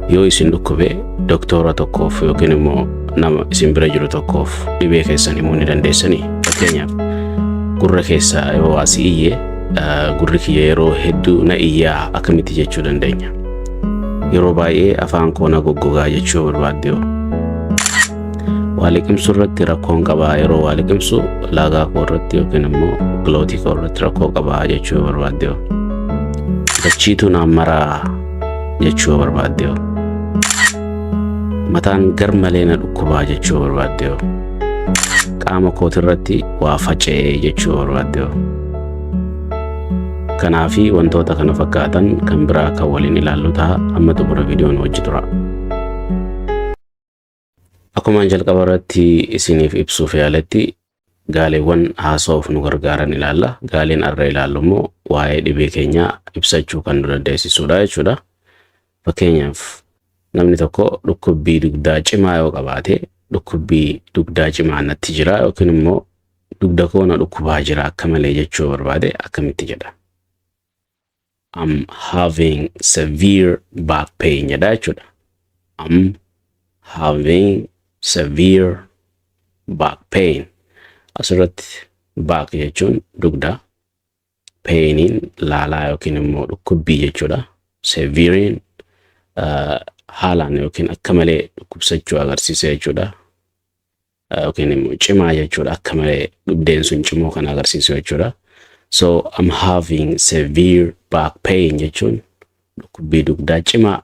Yoo isin dhukkube, doktora tokkoof yookiin immoo nama isin bira jiru tokkoof dhibee keessan himuu ni dandeessanii? Fakkeenyaaf, gurra keessaa yoo asii iyye, gurri kiyya yeroo hedduu na iyyaa akkamitti jechuu dandeenya? Yeroo baay'ee afaan koo na goggogaa jechuu barbaadde yoo? Waa liqimsuu irratti rakkoon qabaa, yeroo waa liqimsu laagaa koo irratti yookiin immoo glottii koo irratti rakkoo qabaa jechuu yoo barbaadde yoo? Dachiitu naan maraa jechuu yoo barbaadde yoo? Mataan gar malee na dhukkubaa jechuu yoo barbaadde yoo? Qaama kootirratti waa faca'ee jechuu yoo barbaadde yoo? Kanaa fi wantoota kana fakkaatan kan biraa kan waliin ilaallu ta'a. Amma xumura viidiyoon wajji tura. Akkuma jalqaba irratti isiniif ibsuuf yaaletti, gaaleewwan haasa'uuf nu gargaaran ilaalla. Gaaleen arra ilaallu immoo waa'ee dhibee keenyaa ibsachuu kan nu dandeessisudha jechuudha. Fakkeenyaaf, namni tokko dhukkubbii dugdaa cimaa yoo qabaate, dhukkubbii dugdaa cimaa natti jira yookiin immoo dugda koo na dhukkubaa jira akka malee jechuu barbaade akkamitti jedha? "I'm having severe back pain" jedha jechuudha. "I'm having severe back pain." Asirratti back jechuun dugda. Painiin laalaa yookiin immoo dhukkubbii jechuudha. Severein haalaan yookiin akka malee dhukkubsachuu agarsiisa jechuudha. Yookiin immoo cimaa jechuudha. Akka malee dhibdeen sun cimoo kan agarsiisu jechuudha. So "I'm having severe back pain" jechuun dhukkubbii dugdaa cimaa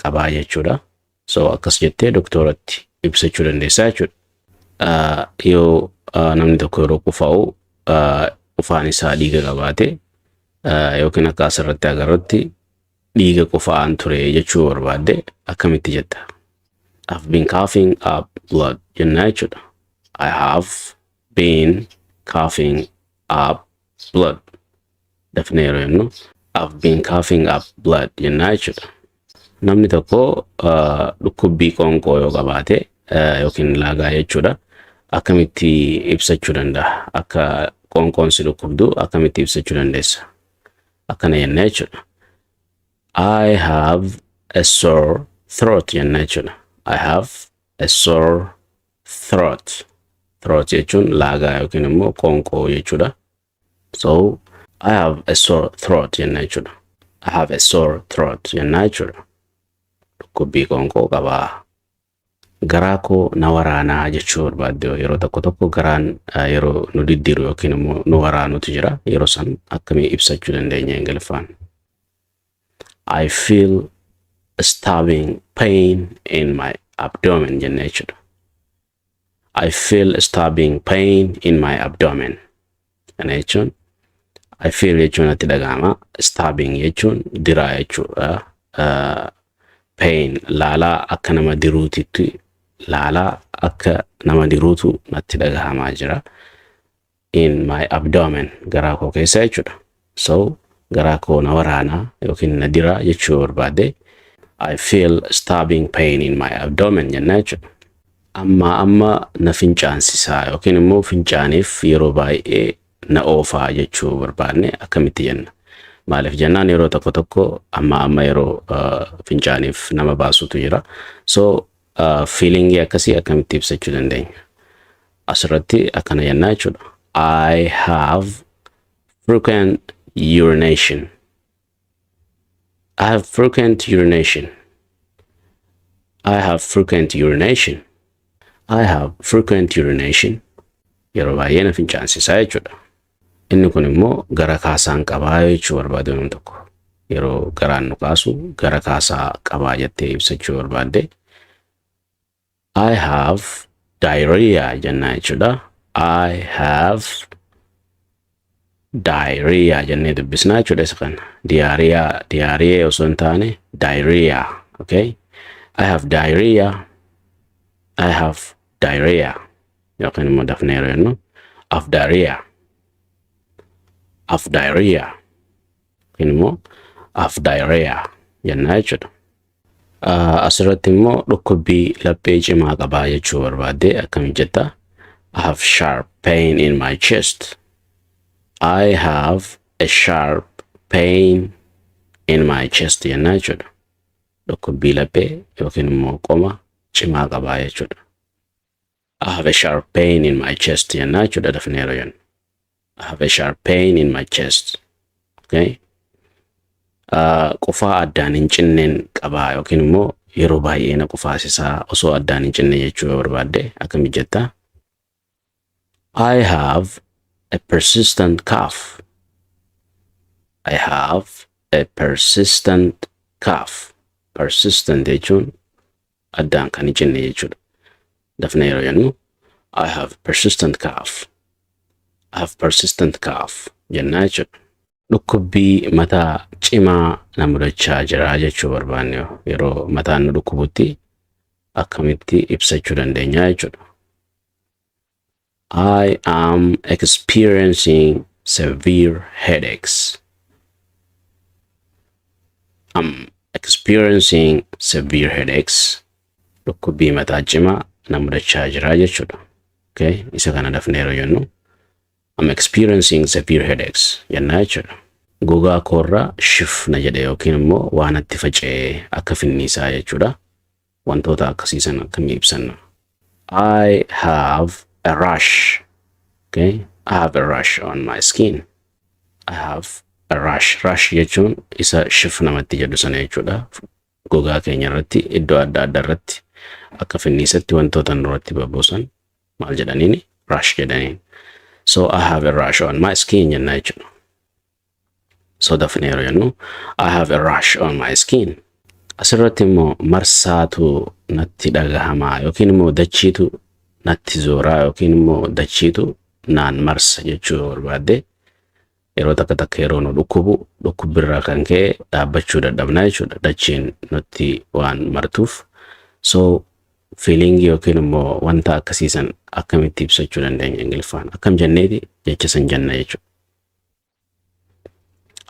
qabaa jechuudha. So akkas jettee doktoratti ibsachuu dandeessaa jechuudha. Yoo namni tokko yeroo qufa'u qufaan isaa dhiiga qabaate, yookiin akka asirratti agarrutti dhiiga qufa'aan ture jechuu barbaadde akkamitti jetta? "I've been coughing up blood" jennaa jechuudha. "I have been coughing up blood." Dafnee yeroo jennu "I've been coughing up blood" jennaa jechuudha. Namni tokko dhukkubbii qoonqoo yoo qabaate yookiin laagaa jechuudha. Akkamitti ibsachuu danda'a? Akka qoonqoon si dhukkubdu akkamitti ibsachuu dandeessa? Akkana jenna jechuudha. "I have a sore throat" jenna jechuudha. "I have a sore throat." Throat jechuun laagaa yookiin immoo qoonqoo jechuudha. So "I have a sore throat" jenna jechuudha. "I have a sore throat" jenna jechuudha. Dhukkubbii qoonqoo qabaa. Garaa koo na waraanaa jechuu barbaadde, yeroo tokko tokko garaan yeroo nu diddiru yookiin immoo nu waraanutu jira. Yeroo san akkamii ibsachuu dandeenya Ingiliffaan? "I feel stabbing pain in my abdomen" jenna jechuudha. "I feel stabbing pain in my abdomen." Kana jechuun I feel jechuun natti dhaga'ama. Stabbing jechuun diraa jechuudha. Pain laalaa, akka nama diruutitti laalaa akka nama diruutu natti dhagahamaa jira. In my abdomen, garaa koo keessa jechuudha. So garaa koo na waraanaa yookiin na diraa jechuu barbaade, "I feel stabbing pain in my abdomen" jenna jechuudha. Amma amma na fincaansisaa yookiin immoo fincaaniif yeroo baay'ee na oofaa jechuu barbaanne akkamitti jenna? Maaliif jennaan, yeroo tokko tokko amma amma yeroo fincaaniif nama baasutu jira. So feelingii akkasii akkamitti ibsachuu dandeenya? Asirratti akkana jennaa jechuudha. "I have frequent urination. I have frequent urination. I have frequent urination. I have frequent urination." Yeroo baay'ee na fincaansisaa jechuudha. Inni kun immoo gara kaasaan qabaa jechuu barbaade namni tokko. Yeroo garaan nu kaasu gara kaasaa qabaa jettee ibsachuu barbaadde, "I have diarrhea" jennaa jechuudha. "I have diarrhea" jennee dubbisnaa jechuudha isa kana. Diarrhea, diarrhea osoo hin taane diarrhea. Okay? "I have diarrhea. I have diarrhea." Yookiin immoo dafnee yeroo jennu "I've diarrhea. I've diarrhea." Yookiin immoo "I've diarrhea" jennaa jechuudha. Asirratti immoo dhukkubbii laphee cimaa qabaa jechuu barbaadde akkam jetta? "I have sharp pain in my chest. I have a sharp pain in my chest" jennaa jechuudha. Dhukkubbii laphee yookiin immoo qoma cimaa qabaa jechuudha. I have a sharp pain in my chest jennaa jechuudha dafnee yeroo jennu. I have a sharp pain in my chest. Okay? Qufaa addaan hin cinneen qabaa yookiin immoo yeroo baay'ee na qufaasisaa osoo addaan hin cinne jechuu yoo barbaadde akkami jettaa? I have a persistent cough. I have a persistent cough. Persistent jechuun addaan kan hin cinne jechuudha. Dafnee yeroo jennu, I have persistent cough. I have persistent cough jennaa jechuudha. Dhukkubbii mataa cimaa na mudachaa jira jechuu barbaanne, yeroo mataan nu dhukkubutti akkamitti ibsachuu dandeenya jechuudha. I am experiencing severe headaches. I'm experiencing severe headaches. Dhukkubbii mataa cimaa na mudachaa jira jechuudha. Okay? Isa kana dafnee yeroo jennu, I'm experiencing severe headaches jennaa jechuudha. Gogaa koorraa shif na jedhe yookiin immoo waan natti faca'ee akka finniisaa jechuudha. Wantoota akkasiisan akkamii ibsanna? I have a rash. Okay? I have a rash on my skin. I have a rash. Rash jechuun isa shif namatti jedhu sana jechuudha. Gogaa keenya irratti iddoo adda addaa irratti akka finniisatti wantoota nurratti babbuusan maal jedhaniini? Rash jedhaniin. So I have a rash on my skin jenna jechuudha. So dafnee yeroo jennu, I have a rash on my skin. Asirratti immoo marsaatu natti dhagahamaa yookiin immoo dachiitu natti zooraa yookiin immoo dachiitu naan marsa jechuu yoo barbaadde, yeroo takka takka yeroo nu dhukkubu dhukkubbiirraa kan ka'e dhaabbachuu dadhabnaa jechuudha. Dachiin nutti waan martuuf. So feelingii yookiin immoo wanta akkasiisan akkamitti ibsachuu dandeenya Ingiliffaan? Akkam jenneeti jecha san jenna jechuudha.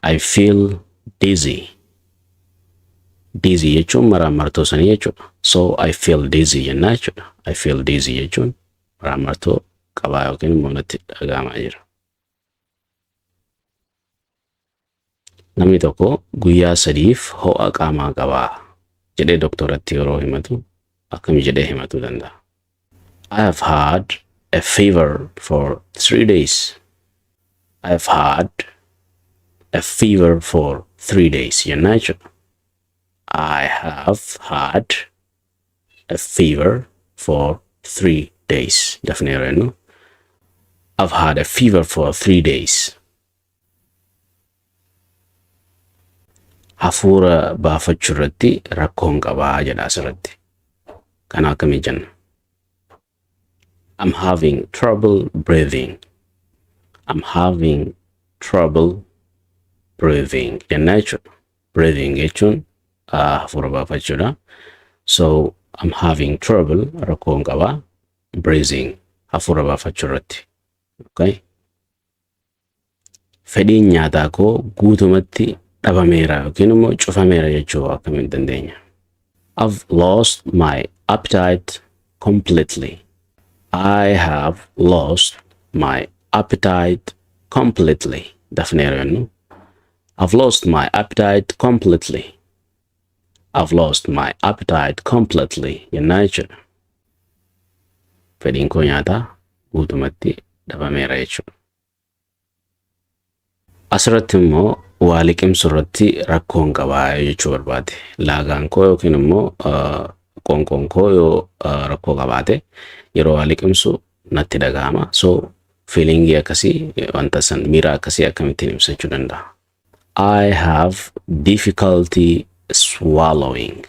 I feel dizzy. Dizzy jechuun maraamartoo sanii jechuudha. So I feel dizzy jennaa jechuudha. I feel dizzy jechuun maraamartoo qabaa yookiin immoo natti dhaga'amaa jira. Namni tokko guyyaa 3f ho'a qaamaa qabaa jedhee doktoratti yeroo himatu akkam jedhee himatuu danda'a? I have had a fever for 3 days. I have had a fever for 3 days jennaa jechuudha. I have had a fever for 3 days. Dafnee yeroo jennu, I've had a fever for 3 days. Hafuura baafachuu irratti rakkoon qabaa jedha asirratti. Kana akkamii jenna? I'm having trouble breathing. I'm having trouble breathing jenna jechuudha. Breathing jechuun hafuura baafachuudha. So I'm having trouble, rakkoon qabaa, breathing, hafuura baafachuu irratti. Okay? Fedhiin nyaataa koo guutumatti dhabameera yookiin immoo cufameera jechuu akkamiin dandeenya? I've lost my appetite completely. I have lost my appetite completely. Dafnee yeroo jennu, I've lost my appetite completely. I've lost my appetite completely jennaa jechuudha. Fedhiin koo nyaataa guutumatti dhabameera jechuudha. Asirratti immoo waa liqimsu irratti rakkoon qabaa jechuu barbaade. Laagaan koo yookiin immoo qoonqoon koo yoo rakkoo qabaate yeroo waa liqimsu natti dhaga'ama. So feelingii akkasii, wanta san, miira akkasii akkamittiin ibsachuu danda'a? I have difficulty swallowing.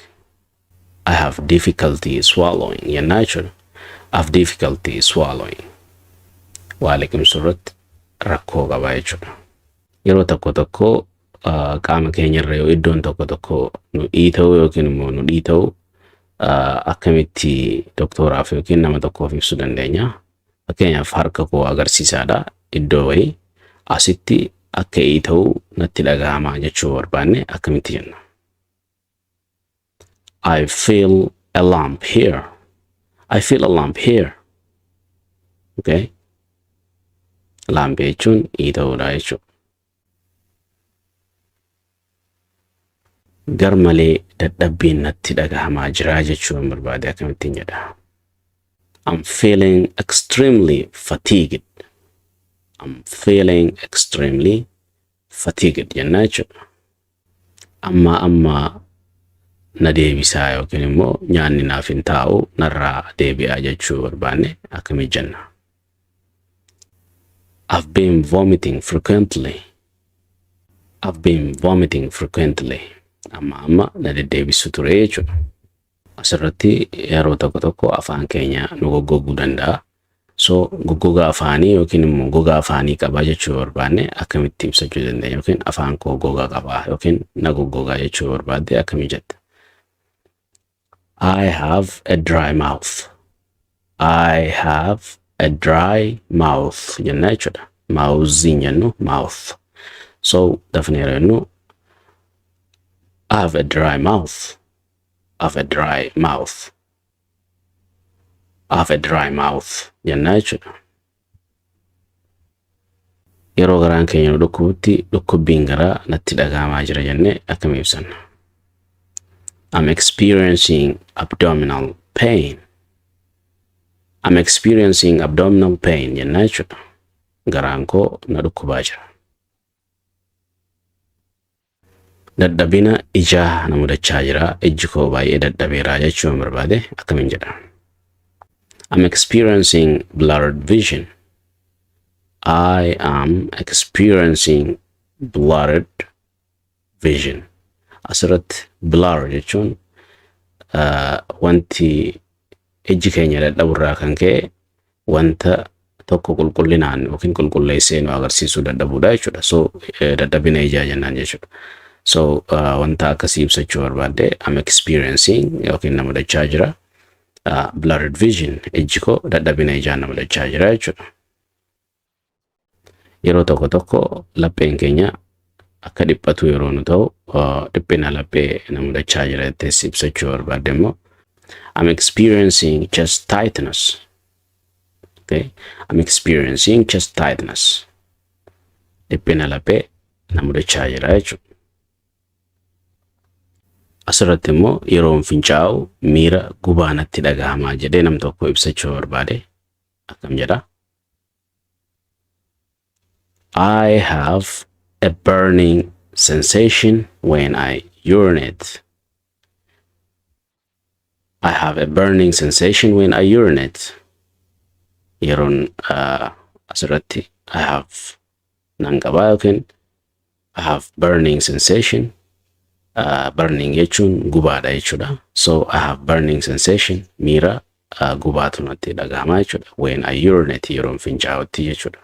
I have difficulty swallowing jennaa jechuudha. I have difficulty swallowing. Waa liqimsu irratti rakkoo qaba jechuudha. Yeroo tokko tokko qaama keenyarra yoo iddoon tokko tokko nu dhiita'u yookiin immoo nu dhiita'u akkamitti doktooraaf yookiin nama tokkoof ibsuu dandeenya? Fakkeenyaaf harka koo agarsiisaadha, iddoo wayii asitti akka dhiita'u natti dhaga'ama jechuu barbaanne akkamitti jenna? I feel a lump here. I feel a lump here. Okay. Lump jechuun dhiita'uudha jechuudha. Gar malee dadhabbiin natti dhagahamaa jira jechuu yoon barbaade akkamittiin jedha? I'm feeling extremely fatigued. I'm feeling extremely fatigued jenna jechuudha. Amma amma na deebisaa yookiin immoo nyaanni naaf hin taa'u, narraa deebi'aa jechuu barbaanne akkamii jenna? I've been vomiting frequently. I've been vomiting frequently. Amma amma na deddeebisu ture jechuudha. Asirratti yeroo tokko tokko afaan keenya nu goggoguu danda'a. So goggogaa afaanii yookiin immoo gogaa afaanii qabaa jechuu barbaanne akkamitti ibsachuu dandeenya, yookiin afaan koo gogaa qabaa yookiin na goggogaa jechuu barbaadde akkamii jetta? I have a dry mouth. I have a dry mouth jenna jechuudha. Mouth hin jennu, mouth. So dafnee yeroo jennu, I have a dry mouth. I have a dry mouth. I have a dry mouth jenna jechuudha. Yeroo garaan keenya nu dhukkubutti dhukkubbiin garaa natti dhagahamaa jira jennee akkamii ibsanna? I'm experiencing abdominal pain. I'm experiencing abdominal pain jenna jechuudha. Garaan koo na dhukkubaa jira. Dadhabina ijaa na mudachaa jira. Ijji koo baay'ee dadhabeera jechuu yoon barbaade akkamiin jedha? I'm experiencing blurred vision. I am experiencing blurred vision. Asirratti blur jechuun wanti ijji keenya dadhaburraa kan ka'e wanta tokko qulqullinaan yookiin qulqulleessee nu agarsiisuu dadhabuudha jechuudha. So dadhabina ijaa jennaan jechuudha. So wanta akkasii ibsachuu barbaadde, I'm experiencing yookiin na mudachaa jira. Blurred vision, ijji koo dadhabina ijaa na mudachaa jira jechuudha. Yeroo tokko tokko lapheen keenya akka dhiphatu yeroo nu ta'u, dhiphina laphee na mudachaa jira jettees ibsachuu barbaadde immoo, I'm experiencing chest tightness. Okay? I'm experiencing chest tightness. Dhiphina laphee na mudachaa jira jechuudha. Asirratti immoo yeroon fincaa'u miira gubaa natti dhagahamaa jedhee nam tokko ibsachuu barbaade akkam jedha? I have a burning sensation when I urinate. I have a burning sensation when I urinate. Yeroon asirratti I have nan qabaa yookiin I have burning sensation. Burning jechuun gubaadha jechuudha. So I have burning sensation, miira gubaatu natti dhagahama jechuudha. When I urinate, yeroon fincaa'utti jechuudha.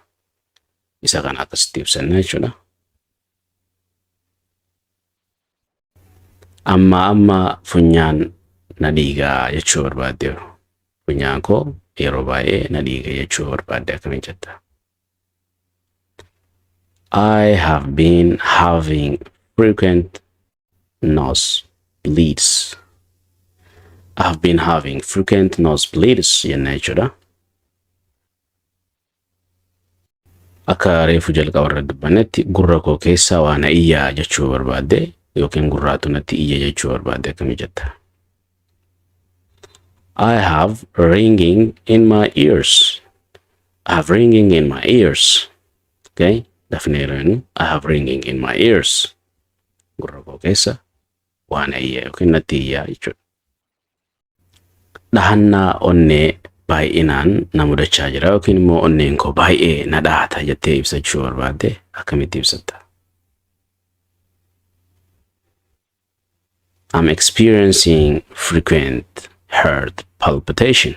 Isa kana akkasitti ibsanna jechuudha. Amma amma funyaan na dhiigaa jechuu barbaadde, funyaan koo yeroo baay'ee na dhiiga jechuu barbaadde akkamiin jetta? I have been having frequent nose bleeds. I have been having frequent nose bleeds jenna jechuudha. Akka reefu jalqaba irra dubbannetti gurra koo keessaa waa na iyyaa jechuu barbaadde yookiin gurraatu natti iyya jechuu barbaadde akkamii jetta? I have ringing in my ears. I have ringing in my ears. Okay? Dafnee yeroo jennu, I have ringing in my ears. Gurra koo keessa waa na iyya yookiin natti iyyaa jechuudha. Dhahannaa onnee baay'inaan na mudachaa jira yookiin immoo onneen koo baay'ee na dhahata jettee ibsachuu barbaadde akkamitti ibsatta? I'm experiencing frequent heart palpitation.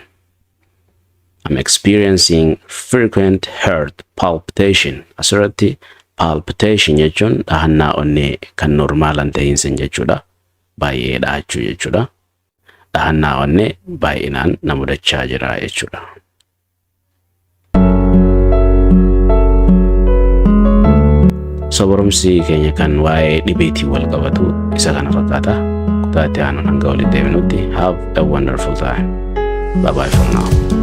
I'm experiencing frequent heart palpitation. Asirratti palpitation jechuun dhahannaa onnee kan normaala hin ta'in san jechuudha. Baay'ee dhahachuu jechuudha. Dhahannaa onnee baay'inaan na mudachaa jira jechuudha. So barumsi keenya kan waa'ee dhibeetiin wal qabatu isa kana fakkaata. Kutaa itti aanuun hanga walitti deebinutti, have a wonderful time. Bye bye for now.